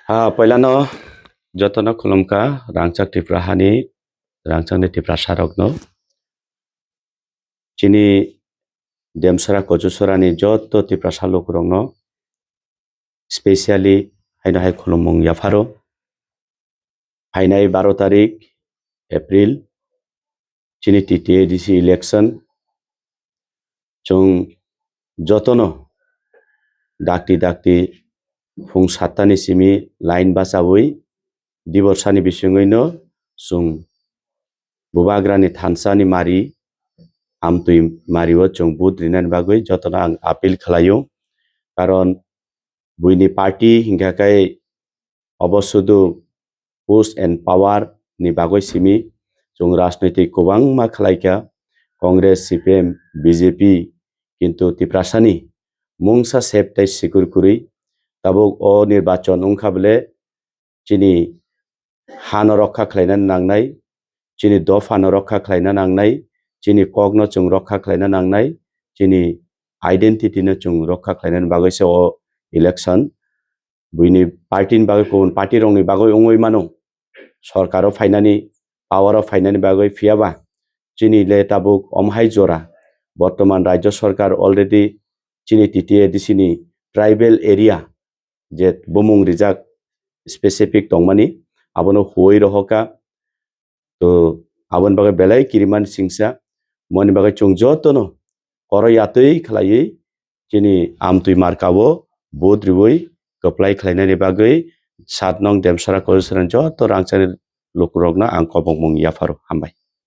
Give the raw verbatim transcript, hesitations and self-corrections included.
Ha, poilano jotono khulumkha rangchak Tripura hani, rangchakni Tiprasa rokno. Chini Demsara Kochusorani joto Tiprasa lukurokno specially haino hai khulumung yapharo. Phainai baro tarik April chini T T A D C election. Chwng jotono dakti dakti phung sattani simi line bachawi diborsani bisingwino chwng Bubagrani thansani mari, amtwi mario chwng vote rinani bagwi jotono ang appeal khlaio. Karon buini party hingkha khe obo sudu post and power ni bagwi simi. Chwng rajnoitik kwbangma khlaikha, Congress, C P M, B J P, kintu Tiprasani mungsa sep tei sikur kwrwi. Tabuk o nirbachon wngkha bole chini hano rokha khlaina nangnai, chini dophano rokha khlaina nangnai, chini kokno chwng rokha khlaina nangnai, chini identity no chwng rokha khlainani bagwi se o election. Buini party ni bagwi, kubun party rokni bagwi wngwi mano, sorkaro phainani, power o phainani bagwi. Phiyaba chini le tabuk omhai jora, bortoman rajyo sorkar already chini T T A D C ni tribal area je bumung rijak specific tongmani, abono huoi rohoka. To aboni bagwi belai kirimani singsa, moni bagwi chwng jotono koro yatwi khlaiwi chini amtwi markao vote riwi kwplai khlainani bagwi sat nong Demsara Kochusorani joto rangchakni lukurokno ang kobongmung yapharo. Hambai.